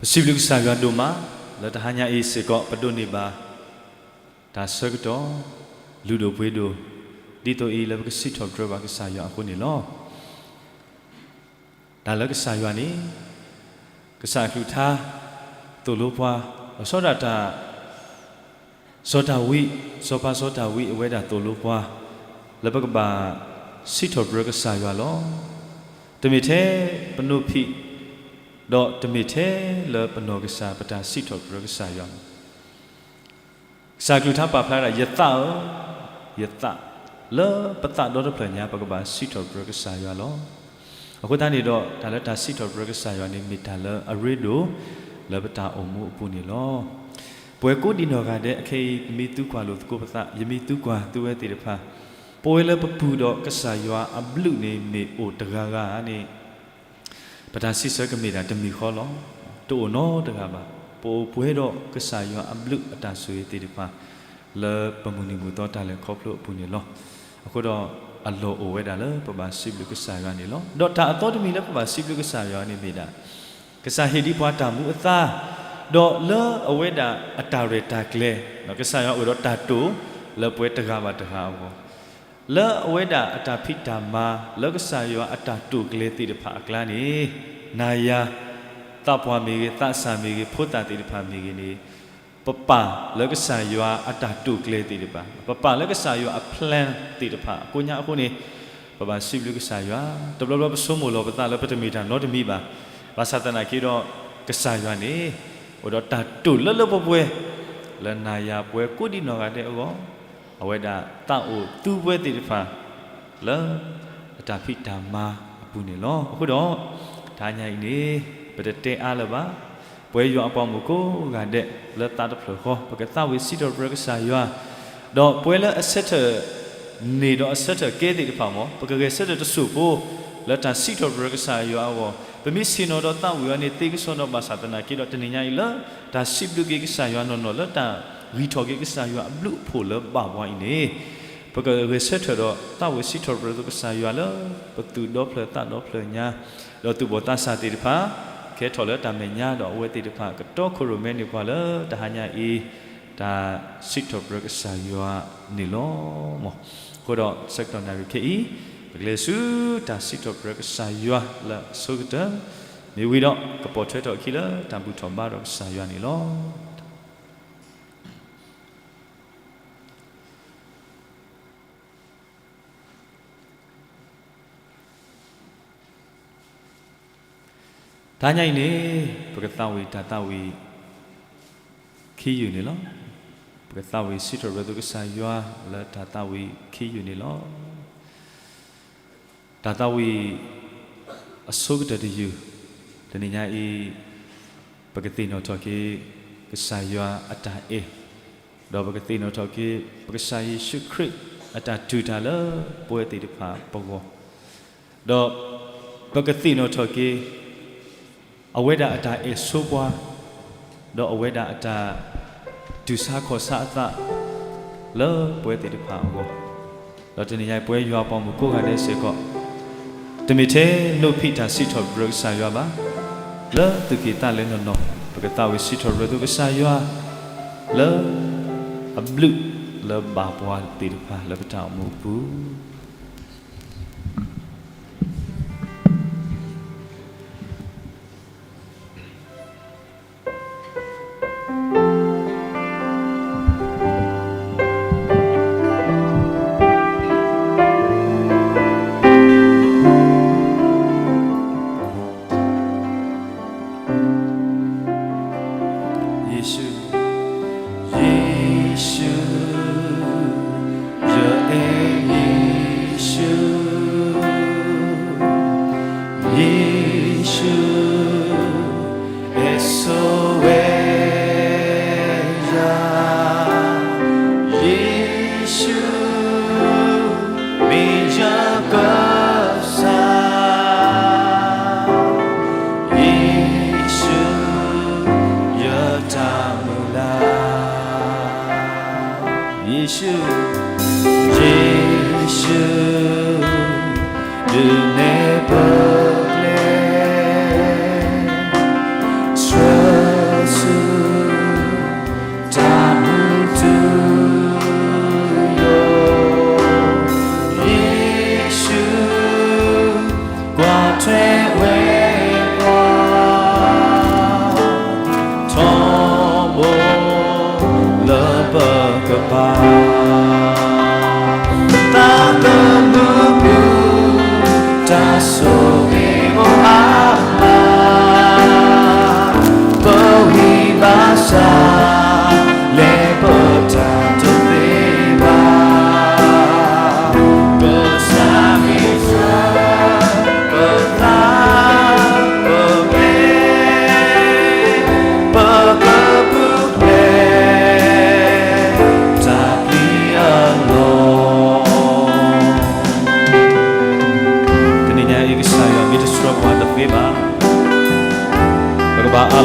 ပစံးဘျုးကစၢ်ယွၤဒိၣ်မး လၢတဟါညါအံၤစ့ၢ်ကီး ပဒိးန့ၢ်ဘၣ် တၢ်ဆၢကတီၢ် လုၢ်ဒိၣ်ပှ့ၤဒိၣ် ဒ်သိးအံၤလၢပကစံးထီၣ်ပတြၢၤဘၣ်ကစၢ်ယွၤအဃိန့ၣ်လီၤ. တၢ်လၢကစၢ်ယွၤန့ၣ် ကစၢ်အကလုၢ်ကထါ သိၣ်လိပှၤ လီၤဆီဒၣ်တၢ် စီၤဒၤဝံး စီၤပၤစီၤဒၤဝံးအဝဲဒၣ်သိၣ်လိပှၤ လၢပကဘၣ်စံးထီၣ်ပတြၢၤကစၢ်ယွၤလီၤ. တမ့ၢ်ထဲပနိးဖံး ဒီးတမ့ၢ်ထဲလၢပနီၢ်ကစၢ်ပတၢ်စံးထီၣ်ပတြၢၤကစၢ်ယွၤ ကစၢ်ကလုၢ်ကထါပာ်ဖျါဒၣ် ယသးဧၢ, ယသး, လၢပသးဒီတဖျၢၣ်ညါ ပကဘၣ်စံးထီၣ်ပတြၢၤကစၢ်ယွၤလီၤ. အဃိသတးန့ၣ်ဒီး တၢ်လၢတၢ်စံးထီၣ်ပတြၢၤကစၢ်ယွၤန့ၣ် မ့ၢ်တၢ်လၢအရ့ဒိၣ် လၢပတၢ်အိၣ်မူအပူၤန့ၣ်လီၤ. ပဝဲကိးဒံးနီၢ်ဂၤဒဲး အခဲအံၤ ပမ့ၢ်သံကွၢ်လိာ်သကိးပသး, ယမ့ၢ်သံကွၢ်သုဝဲသ့ၣ်တဖၣ်, ပဝဲလၢပပူၤဒီးကစၢ်ယွၤအဘျုးန့ၣ် မ့ၢ်အိၣ်တဂၤဂၤန့ၣ် ပတၢ်စံးဆၢကမ့ၢ်ဒၣ်တမံၤဃီလီၤ. တအိၣ်နီတဂၤဘၣ်. ပအိၣ်ပှဲၤဒီးကစၢ်ယွၤအဘျုးအတၢ်ဆိၣ်ဂ့ၤသ့ၣ်တဖၣ် လၢပမုၢ်နံၤမုၢ်သီတၢ်လဲၤခီဖျိအပူၤန့ၣ်လီၤ. အဃိဒီး အလီၢ်အိၣ်ဝဲဒၣ်လၢပဘၣ်စံးဘျုးကစၢ်ယွၤန့ၣ်လီၤ. ဒီးတၢ်အသီတမံၤလၢပဘၣ်စံးဘျုးကစၢ်ယွၤန့ၣ်မ့ၢ်ဒၣ် ကစၢ်ဟ့ၣ်ဒံးပှၤတၢ်မူအသါ, ဒီးလၢအဝဲဒၣ်အတၢ်ရဲၣ်တၢ်ကျဲၤ, ကစၢ်ယွၤအိၣ်ဒီးတၢ်တိာ် လၢပဝဲတဂၤဘၣ်တဂၤအဂီၢ်, လၢအဝဲဒၣ်အတၢ်ဖံးတၢ်မၤ လၢကစၢ်ယွၤအတၢ်တိာ်ကျဲၤသ့ၣ်တဖၣ်အကျါန့ၣ်, နၤယၤ, သးပှၢ်မ့ၢ်ဂ့ၤ, သးစၢ်မ့ၢ်ဂ့ၤ, ဖိသၣ်သ့ၣ်တဖၣ်မ့ၢ်ဂ့ၤန့ၣ်, ပပာ်လၢကစၢ်ယွၤအတၢ်တိာ်ကျဲၤသ့ၣ်တဖၣ်, ပပာ်လၢကစၢ်ယွၤအ plan သ့ၣ်တဖၣ် အကိးညါအဃိန့ၣ်, ပဘၣ်စံးဘျုးကစၢ်ယွၤ, တဘျီဘျီပဆိကမိၣ်လီၤပသးလၢပတမ့ၢ်တၢ်နီတမံၤဘၣ်. ဘၣ်ဆၣ်သနာ်က့ဒီး ကစၢ်ယွၤန့ၣ် အိၣ်ဒီးတၢ်တိာ်လၢလၢပှဲၤပှဲၤ လၢနၤယၤပဝဲကိးဒံးနီၢ်ဂၤဒဲးအဂီၢ်, အဝဲဒၣ်သးအိၣ်သူဝဲသ့ၣ်တဖၣ် လၢအတၢ်ဖံးတၢ်မၤအပူၤန့ၣ်လီၤ. အဃိဒီး တဟါညါအံၤန့ၣ် ပတတဲအါလၢၤဘၣ်. ပဝဲယွၤအပှၤမုၣ်ကိးဂၤဒဲး လၢသးတဖျၢၣ်ဃီ ပကသးဝံၣ်စံးထီၣ်ပတြၢၤကစၢ်ယွၤ, ဒီးပဝဲလၢအဆၢထၢၣ်န့ၣ်ဒီးအဆၢထၢၣ်ကဲသ့ၣ်တဖၣ်မ့ၢ် ပကဂဲၤဆၢထၢၣ်တစိၢ်ဖိ လၢတၢ်စံးထီၣ်ပတြၢၤကစၢ်ယွၤအဂီၢ်, ပမ့ၢ်ဆ့ၣ်နီၤဒီးသးဝံၣ်အီၤန့ၣ် သ့ကစီဒီး ဘၣ်ဆၣ်သနာ်က့ဒီး တနံၤညါအံၤလၢ တၢ်စံးဘျုးက့ၤကစၢ်ယွၤနီၢ်နီၢ် လၢတၢ်ဂံၢ်ထီၣ်က့ၤကစၢ်ယွၤအဘျုးအဖှိၣ်လၢဘၣ်ပှၤအံၤန့ၣ်, ပကဂဲၤဆၢထၢၣ်ဒီးသးဝံၣ်စံးထီၣ်ပတြၢၤကစၢ်ယွၤလၢ ပသူၣ်ဒီဖျၢၣ်သးဒီဖျၢၣ်ညါ, ဒီးသူၣ်ဘီၣ်သးစၢ်သ့ၣ်တဖၣ် ကဲထီၣ်လၢတၢ်မဲာ်ညါဒီးအဝဲသ့ၣ်တဖၣ် ကတီခိၣ်ရိၣ်မဲန့ၢ်ပှၤလၢတဟါညါအံၤ တၢ်စံးထီၣ်ပတြၢၤကစၢ်ယွၤန့ၣ်လီၤ. အဃိဒီးဆၢကတီၢ်နၣ်ရံၣ်ခဲအံၤ ပကလဲၤဆူတၢ်စံးထီၣ်ပတြၢၤကစၢ်ယွၤလၢအဆိကတၢၢ်, မ့ၢ်ဝံၤဒီး ကပိာ်ထွဲထီၣ်အခံလၢတၢ်ဘူၣ်ထီၣ်ဘါထီၣ်ကစၢ်ယွၤန့ၣ်လီၤ. တဟါညါအံၤန့ၣ် ပကသးဝံၣ်တၢ်သးဝံၣ်ခံယုၢ်န့ၣ်လီၤ. ပကသးဝံၣ်စံးထီၣ်ပတြၢၤကစၢ်ယွၤလၢတၢ်သးဝံၣ်ခံယုၢ်န့ၣ်လီၤ. တၢ်သးဝံၣ်အဆိကတၢၢ်တယုၢ် တနံၤညါအံၤ ပကသ့ၣ်နီၣ်ထီၣ်က့ၤ ကစၢ်ယွၤအတၢ်အဲၣ်, ဒီးပကသ့ၣ်နီၣ်ထီၣ်က့ၤ ပကစၢ်ယ့ၣ်ၡူးခရံာ်အတၢ်တူၢ်တၢ်လၢပဝဲသ့ၣ်တဖၣ်ပဂီၢ်, ဒီးပကသ့ၣ်နီၣ်ထီၣ်က့ၤ အဝဲဒၣ်အတၢ်အဲၣ်ဆိပှၤ, ဒီးအဝဲဒၣ်အတၢ်တူၢ်ဆါခီၣ်ဆါအသး လၢပဝဲသ့ၣ်တဖၣ်အဂီၢ်, ဒီးတနံၤညါအံၤ ပဝဲယွၤအပှၤမုၣ်ကိးဂၤဒဲးစ့ၢ်ကီး တမ့ၢ်ထဲနိးဖံးတၢ်စံးထီၣ်ပတြၢၤကစၢ်ယွၤဘၣ်, လၢသူၣ်ကံၢ်သးလဲနီၢ်နီၢ် ပကသးဝံၣ်စံးထီၣ်ပတြၢၤကစၢ်ယွၤ လၢအဘျုးလၢဘၣ်ပှၤသ့ၣ်တဖၣ်လၢပတၢ်အိၣ်မူအပူၤ. ယ့ၣ်ၡူး, ယ့ၣ်ၡူး, ယအဲၣ်ယ့ၣ်ၡူး, ယ့ၣ်ၡူး, အဲၣ်ဆိဝဲယၤ, ယ့ၣ်ၡူး, မ့ၢ်ယကစၢ်, ယ့ၣ်ၡူး, ယတၢ်မုၢ်လၢ်, ယ့ၣ်ၡူး, ယ့ၣ်ၡူး, ဒုးနဲၣ်ပကျဲ, ဆှၢ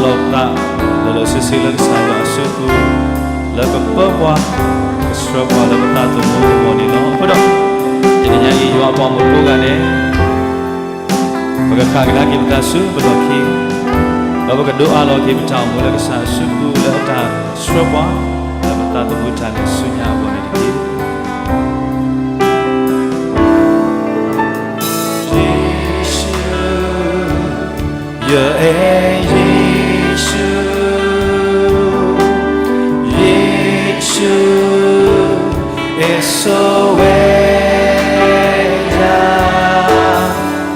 လီၤပသးလၢာ်လၢာ်ဆ့ဆ့လၢကစၢ်ယွၤအစုပူၤ, လၢကပၢပှၤ, ကဆှၢပှၤလၢပသးသမူအဂီၢ်န့ၣ်လီၤ. အဃိဒီး တနံၤညါအံၤ ယွၤအပှၤမုၣ်ဖိဂၤဒဲး ပကဃၣ်ကဒါက့ၤပသးဆူပလီၢ်ခံ, ဒီးပကဒိးအးလီၤက့ၤပတၢ်အိၣ်မူလၢကစၢ်အစုပူၤ လၢအတၢ်ဆှၢပှၤ လၢပသးသမူတၢ်န့ၣ်ဆူညါအဂီၢ်န့ၣ်တက့ၢ်. ယ့ၣ်ၡူး, ယအဲၣ်ယ့ၣ်ၡူး, ယ့ၣ်ၡူး, အဲၣ်ဆိဝဲယၤ,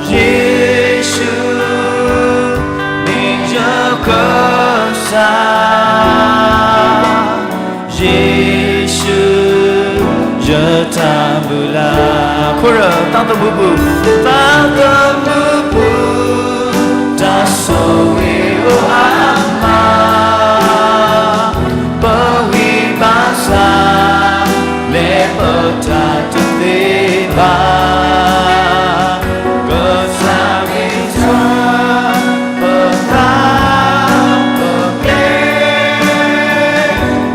ယ့ၣ်ၡူး, မ့ၢ်ယကစၢ် ယ့ၣ်ၡူး, ယတၢ်မုၢ်လၢ်, ခိၣ်ရၢ သးသမူပူၤ, သးသမူပူၤ, တၢ်ဆိၣ်ဂ့ၤအိၣ်အါမး, ပဝံဘၣ်ဆၣ်, လဲၤပတၢ်တသ့ဘၣ်. ကစၢ်မ့ၢ်တၢ်, ပသးပကျဲ,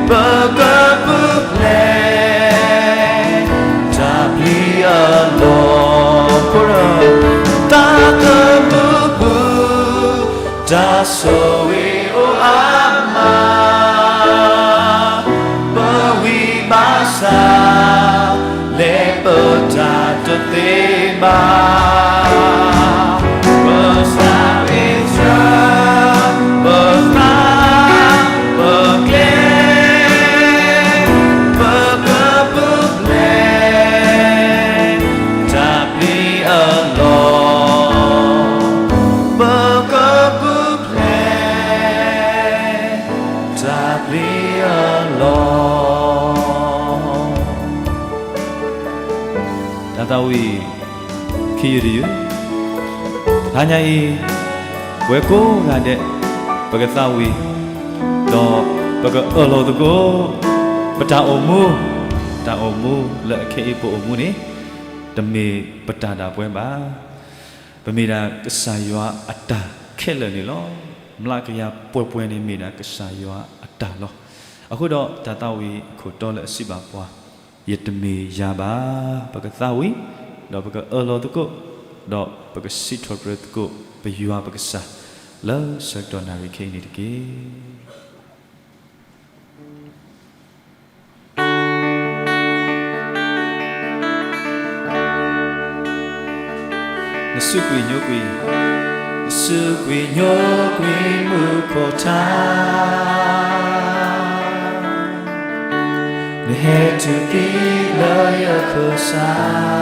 ပကပူၤဖျဲး, တၢ်ပျံၤအလီၢ်, ခိၣ်ရၢ, သးသမူပူၤ, တၢ်ဆိၣ်ဂ့ၤအိၣ်အါမး, ပဝံဘၣ်ဆၣ်, လဲၤပတၢ်တသ့ဘၣ်. ကစၢ်မ့ၢ်တၢ်, ပသးပကျဲ, ပကပူၤဖျဲး, တၢ်ပျံၤအလီၢ်, ပကပူၤဖျဲး, တၢ်ပျံၤအလီၢ်. တၢ်သးဝံၣ် ခံယုၢ်တယုၢ်, တနံၤညါအံၤ, ပဝဲကိးဂၤဒဲး, ပကသးဝံၣ်, ဒီးပကအၢၣ်လီၤသကိး, ပတၢ်အိၣ်မူ, တၢ်အိၣ်မူလၢအခဲအံၤပအိၣ်မူန့ၣ်, တမ့ၢ်ပတၢ်ဒၣ်ပှဲၤဘၣ်. ပမ့ၢ်ဒၣ်ကစၢ်ယွၤအတၢ်ခဲလၢာ်န့ၣ်လီၤ. မျးကယၤပှဲၤပှဲၤန့ၣ်မ့ၢ်ဒၣ်ကစၢ်ယွၤအတၢ်လီၤ. အဃိဒီးတၢ်သးဝံၣ်အခိၣ်တီလၢအစံးဘၣ်ပှၤ, ယတမ့ၢ်ယၤဘၣ်. ပကသးဝံၣ်, ဒီးပကအၢၣ်လီၤသကိး, ဒီးပကစံးထီၣ်ပတြၢၤသကိး ပယွၤပကစၢ်, လၢဆၢကတီၢ်နၣ်ရံၣ်ခဲအံၤန့ၣ်တက့ၢ်. နစူးကွံာ်ညိကွံာ်, နစူးကွံာ်ညိကွံာ်မူခိၣ်ထါ, နဟဲတုၤသံလၢယခၢၣ်စး,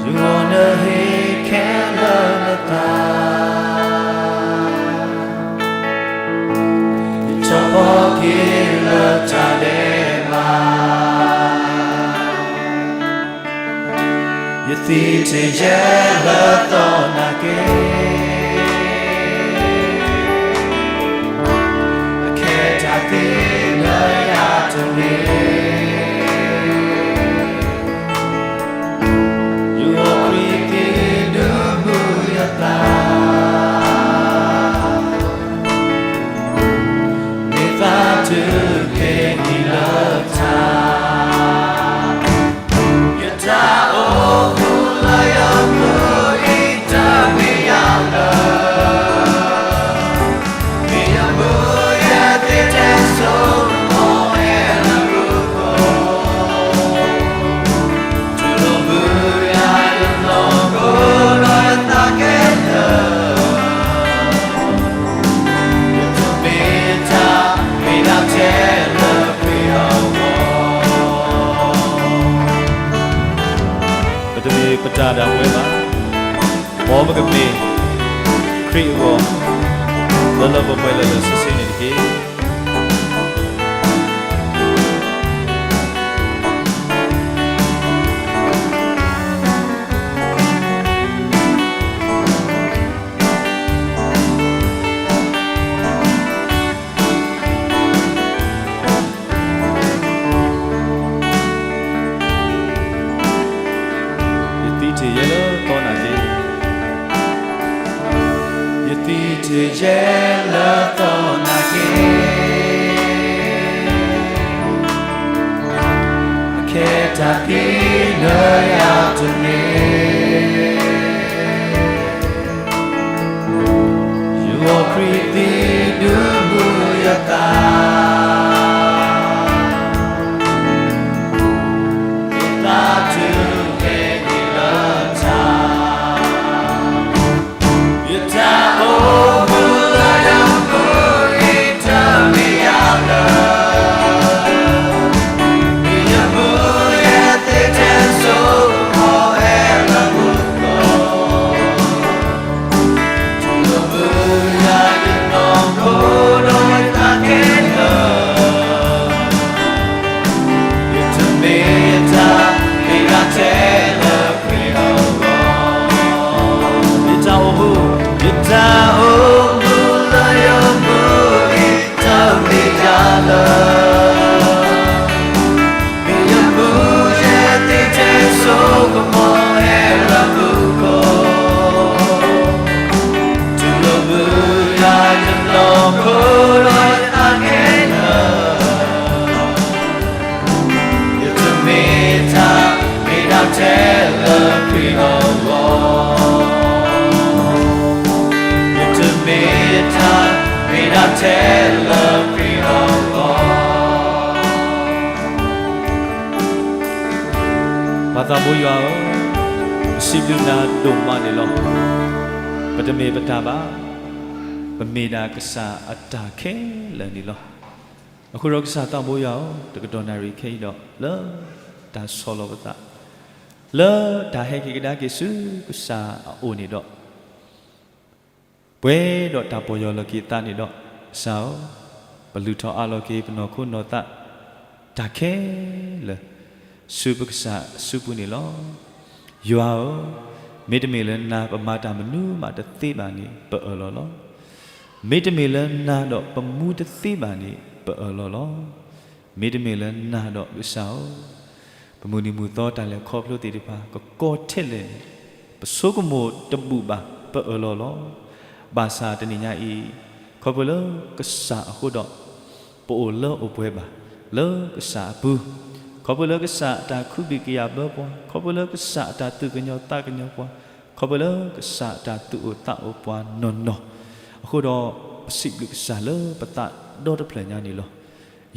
ယဂီၢ်နဟ့ၣ်ခဲလၢာ်နသး, ယထီၣ်ဖီက့ၤလၢတၢ်ဒဲးဘး, ယသံတယဲၢ်လၢသီနာ်က့, အခဲတၢ်သ့လၢယၤတမ့ၢ် ယဂီၢ်ခရံာ်က့ၤဒုးမုာ်ယသး, မ့ၢ်သးတုၤက့ၤနံၤလၢတၢ်, ယတၢ်အိၣ်မူလၢယမူအံၤ တမ့ၢ်ယၤလၢ မ့ၢ်ယမူယသ့ထဲစိာ် မ့ၢ်အဲၣ်လၢမူခိၣ် တူၢ်လိာ်မုာ်ယၤယနီၢ်ခိဒီးယသးကဲလၢာ်, ယတမ့ၢ်တၢ်မ့ၢ်ဒၣ်ထဲလၢခရံာ်အဂီၢ်, ပတမ့ၢ်ပတၢ်ဒၣ်ဝဲဘၣ်, မ်ပကမ့ၢ်ခရံာ်အဂီၢ်, လၢလၢပှဲၤပှဲၤလၢလၢဆ့ဆ့န့ၣ်တက့ၢ်. ယသံတယဲၢ်လၢသီနာ်က့, သံတယဲလၢသီနာ်က့, အခဲတၢ်ဖံးနၢယၤတမ့ၢ်, ယဂီၢ်ခရံာ်သံဒုးမုာ်ယသး, ယသးတုၤဝဲန့ၣ်လၢတၢ် ယတၢ်အိၣ်မူလၢယမူအံၤတမ့ၢ်ယၤလၢ, မ့ၢ်ယမူယသ့ၣ်ထဲစိ, မ့ၢ်အဲၣ်လၢမူခိၣ်, တုၤလၢမုၢ်ယၤယနီၢ်ခိဒီးယသးခဲလၢာ် ယတမ့ၢ်တၢ်မ့ၢ်ဒၣ်ထဲလၢခရံာ်အဂီၢ်, ယတၢ်အိၣ်မူ, ယတၢ်အိၣ်မူလၢယမူအံၤတမ့ၢ်ယၤလၢ, မ့ၢ်ယမူယသ့ၣ်ထဲစိ, မ့ၢ်အဲၣ်လၢမူခိၣ်, တုၤလၢမုၢ်ယၤယနီၢ်ခိဒီးယသးခဲလၢာ် ယတမ့ၢ်တၢ်မ့ၢ်ဒၣ်ထဲလၢခရံာ်အဂီၢ်, ယတမ့ၢ်တၢ်မ့ၢ်ဒၣ်ထဲလၢခရံာ်အဂီၢ်. ပၢ်သးဘိယွၤဧၢ, ပစံးဘျုးနၤဒိၣ်မးန့ၣ်လီၤ. ပတမ့ၢ်ပတၢ်ဘၣ်, ပမ့ၢ်ဒၣ်ကစၢ်အတၢ်ခဲလၢာ်န့ၣ်လီၤ. အဃိဒီးကစၢ်သးဘိယွၤဧၢ, တကတီၢ်နၣ်ရံၣ်ခဲအံၤဒီး လၢတၢ်ဆီၣ်လီၤပသး, လၢတၢ်ဟဲက့ၤကဒါက့ၤဆူကစၢ်အအိၣ်န့ၣ်ဒီး ပှဲၤဒီးတၢ်ပီၢ်ယၢ်လီၤက့ၤသးန့ၣ်ဒီး ကစၢ်ဧၢ, ပလုၢ်ထီၣ်အးလီၤက့ၤပနီၢ်ခိနီၢ်သး တၢ်ခဲလၢာ် ဆူပကစၢ်အစုပူၤန့ၣ်လီၤ. ယွၤဧၢ, မ့တမ့ၢ်လၢနၤပမၤတၢ်မနုၤမးတသ့ဘၣ်န့ၣ် ပအၢၣ်လီၤလီၤ. မ့တမ့ၢ်လၢနၤဒီးပမူတသ့ဘၣ်န့ၣ် ပအၢၣ်လီၤလီၤ. မ့တမ့ၢ်လၢနၤဒီးကစၢ်ဧၢ, ပမုၢ်နံၤမုၢ်သီတၢ်လဲၤခီဖျိသ့ၣ်တဖၣ် ကကီထဲလဲၣ်န့ၣ် ပဆိကမိၣ်တဘူၣ်ဘၣ် ပအၢၣ်လီၤလီၤ. ဘၣ်ဆၣ်တနံၤညါအံၤ ခီဖျိလၢကစၢ်အဃိဒီး ပအိၣ်လၢအိၣ်ပှဲၤဘၣ် လၢကစၢ်အပူၤ, ခီဖျိလၢကစၢ်အတၢ်ခုဘံၣ်ကယာ်ဘၢပှၤ, ခီဖျိလၢကစၢ်အတၢ်သူၣ်ကညီၤသးကညီၤပှၤ, ခီဖျိလၢကစၢ်အတၢ်သူၣ်အိၣ်သးအိၣ်ပှၤနီၢ်နီၢ်, အဃိဒီး ပစံးဘျုးကစၢ်လၢပသးဒီတဖျၢၣ်ညါန့ၣ်လီၤ.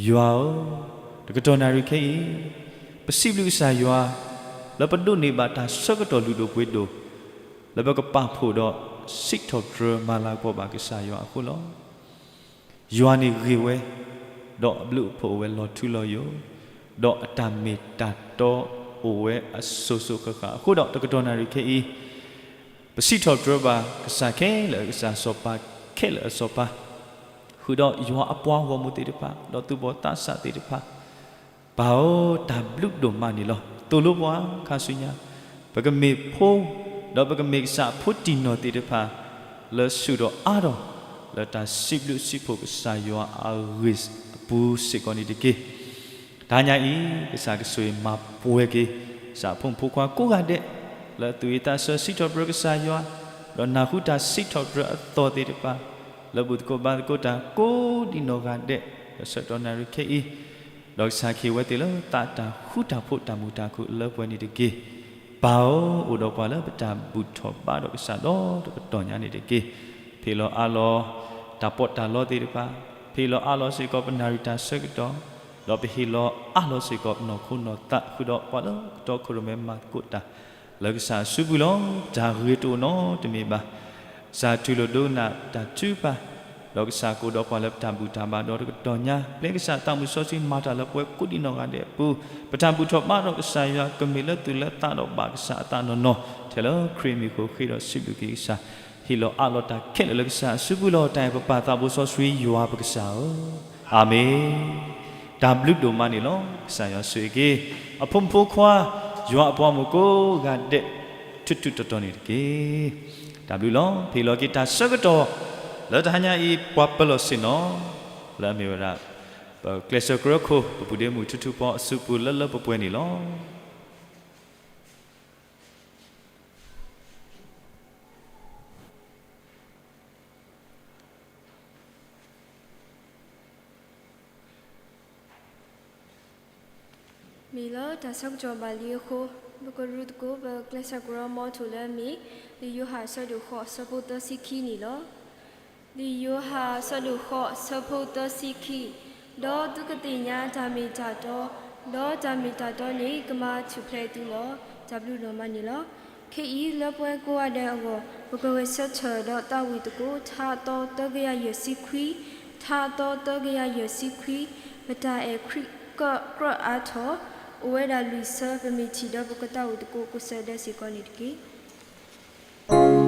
ယွၤဧၢ, တကတီၢ်နၣ်ရံၣ်ခဲအံၤ ပစံးဘျုးကစၢ်ယွၤ လၢပဒိးန့ၢ်ဘၣ်တၢ်ဆၢကတီၢ်လုၢ်ဒိၣ်ပှ့ၤဒိၣ် လၢပကပာ်ဖှိၣ်ဒီးစံးထီၣ်ပတြၢၤမၤလၤကပီၤဘၣ်ကစၢ်ယွၤအဃိလီၤ. ယွၤန့ၣ်ဂ့ၤဝဲ, ဒီးအဘျုးအဖှိၣ်အိၣ်ဝဲလီၤထူလီၤယိာ်, ဒီးအတၢ်မ့ၢ်တၢ်တီအိၣ်ဝဲအစိၤစိၤဃၣ်ဃၣ်အဃိဒီး တကတီၢ်နၣ်ရံၣ်ခဲအံၤ ပစံးထီၣ်ပတြၢၤဘၣ်ကစၢ်ခဲလၢာ်အကစၢ် စီၤပၤခဲလၢာ်အစီၤပၤ, ဃုာ်ဒီးယွၤအပှၤဂီၢ်မုၢ်သ့ၣ်တဖၣ် ဒီးသူၣ်ဘီၣ်သးစၢ်သ့ၣ်တဖၣ် ပၢ်ဧၢ, တၢ်ဘျုးဒိၣ်မးန့ၣ်လီၤ. သိၣ်လိပှၤခါဆူညါ ပကမ့ၢ်ဖိ ဒီးပကမ့ၢ်ကစၢ်အဖိတံၢ်နီၢ်သ့ၣ်တဖၣ် လၢဆူၣ်ထီၣ်အါထီၣ် လၢတၢ်စံးဘျုးစံးဖှိၣ်ကစၢ်ယွၤအဂ့ၢ်အပူၤစ့ၢ်ကီးန့ၣ်တက့ၢ်. တဟါညါအံၤ ကစၢ်ကဆိၣ်ဂ့ၤမၤပှဲၤက့ၤ ကစၢ်အဖိမုၣ်ဖိခွါကိးဂၤဒဲး လၢအသူၣ်ဝံၣ်သးဆၢစံးထီၣ်ပတြၢၤကစၢ်ယွၤ ဒီးနၢ်ဟူတၢ်စံးထီၣ်ပတြၢၤအသီၣ်သ့ၣ်တဖၣ် လၢဘူၣ်သကိးဘါသကိးတၢ်ကိးဒံးနီၢ်ဂၤဒဲး လၢဆၢကတီၢ်နၣ်ရံၣ်ခဲအံၤ ဒီးကစၢ်ခ့ဝဲသ့ၣ်လၢသးတၢ်ဃူတၢ်ဖိးတၢ်မုာ်တၢ်ခုၣ်လၢပှဲၤန့ၣ်တက့ၢ်. ပၢ်ဧၢ, အိၣ်ဒီးပှၤလၢပတၢ်ဘူၣ်ထီၣ်ဘါဒီးကစၢ်ဒီတကတီၢ်ညါန့ၣ်တက့ၢ်. ပဟ့ၣ်လီၤအးလီၤ တၢ်ပီးတၢ်လီသ့ၣ်တဖၣ်, ပဟ့ၣ်လီၤအးလီၤစ့ၢ်ကီးပနၣ်ရံၣ်တၢ်ဆၢကတီၢ်, ဒီးပဟ့ၣ်လီၤအးလီၤစ့ၢ်ကီးပနီၢ်ခိနီၢ်သး ဃုာ်ဒီးပှၤလၢကတီၢ်ခိၣ်ရိၣ်မဲမၤသကိးတၢ် လၢကစၢ်အစုပူၤလီၤ. တၢ်ဂ့ၤတအိၣ်နီတမံၤဘၣ်. ကစၢ်တူၢ်လိာ်ဒိကနၣ်တၢ်ထုကဖၣ်, ဒီးကစၢ်ကအိၣ်ဒီးပှၤလၢပတၢ်ဘူၣ်တၢ်ဘါဒီတကတီၢ်ညါ, ပျဲကစၢ်သးမုၣ်စီဆှံမၤတၢ်လၢပဝဲကိးဒံးနီၢ်ဂၤဒဲးအပူၤ, ပတၢ်ဘူၣ်ထီၣ်ဘါဒီးကစၢ်ယွၤ ကမ့ၢ်လၢသူၣ်လၢသးဒီးဘၣ်ကစၢ်အသးနီၢ်နီၢ်, ထဲလၢခရံာ်မံၤအဃိ ဃ့ဒီးစံးဘျုးက့ၤကစၢ်, ဟ့ၣ်လီၤအးလီၤတၢ်ခဲလၢာ်လၢကစၢ်အစုပူၤလီၤ. တၢ်အဲၣ်ပပၢ်သးဘိစီဆှံယွၤပကစၢ်ဧၢ, အၤမ့ၣ်. တၢ်ဘျုးဒိၣ်မးန့ၣ်လီၤ. ကစၢ်ယွၤဆိၣ်ဂ့ၤက့ၤ အဖိမုၣ်ဖိခွါ ယွၤအပှၤမုၣ်ကိးဂၤဒဲး ထူးထူးတီၤတီၤန့ၣ်တက့ၢ်. တၢ်ဘျုးလီၤ. ပဟ့ၣ်လီၤက့ၤတၢ်ဆၢကတီၢ် လၢတဟါညါအံၤ ပှၤပၢၤလီၢ်ဆ့ၣ်နီၤ လၢအမ့ၢ်ဝဲဒၣ် ပကျဲးစၢးကရၢခိၣ် ပပုၢ်ဒ့မုၣ်ထူထူဖီအစုပူၤလၢလၢပှဲၤပှဲၤန့ၣ်လီၤ. မ့ၢ်လၢတၢ်ဆၢကတီၢ်ဘၣ်လံအဃိ, ပကရူၢ်သကိးပကျဲးစၢးကရၢမီထိၣ်လၢအမ့ၢ် လံာ်ယိၤဟၣ်အဆၢဒိၣ်ဃိးအဆၢဖိသၢဆံခံန့ၣ်လီၤ. လံာ်ယိၤဟၣ်အဆၢဒိၣ်ဃိးအဆၢဖိသၢဆံခံ, ဒီးသုကသ့ၣ်ညါတၢ်မ့ၢ်တၢ်တီ, ဒီးတၢ်မ့ၢ်တၢ်တီန့ၣ်ကမၤထူၣ်ဖျဲးသုလီၤ. တၢ်ဘျုးဒိၣ်မးန့ၣ်လီၤ. ခဲအံၤလၢပှၤကိးဂၤဒဲးအဂီၢ် ပကဂဲၤဆၢထၢၣ်ဒီးသးဝံၣ်သကိး ထါအသီသၢကယၤယဲၢ်ဆံခွံ, ထါအသီသၢကယၤယဲၢ်ဆံခွံ, ပတၢ်အဲၣ်ခရံာ်ကကြၢးအါထီၣ်, အိၣ်ဝဲဒၣ်လွံၢ်ဆၢ ပမ့ၢ်ထံၣ်ဒီးပကသးဝံၣ်သကိးကိးဆၢဒဲးစ့ၢ်ကီးန့ၣ်တက့ၢ်.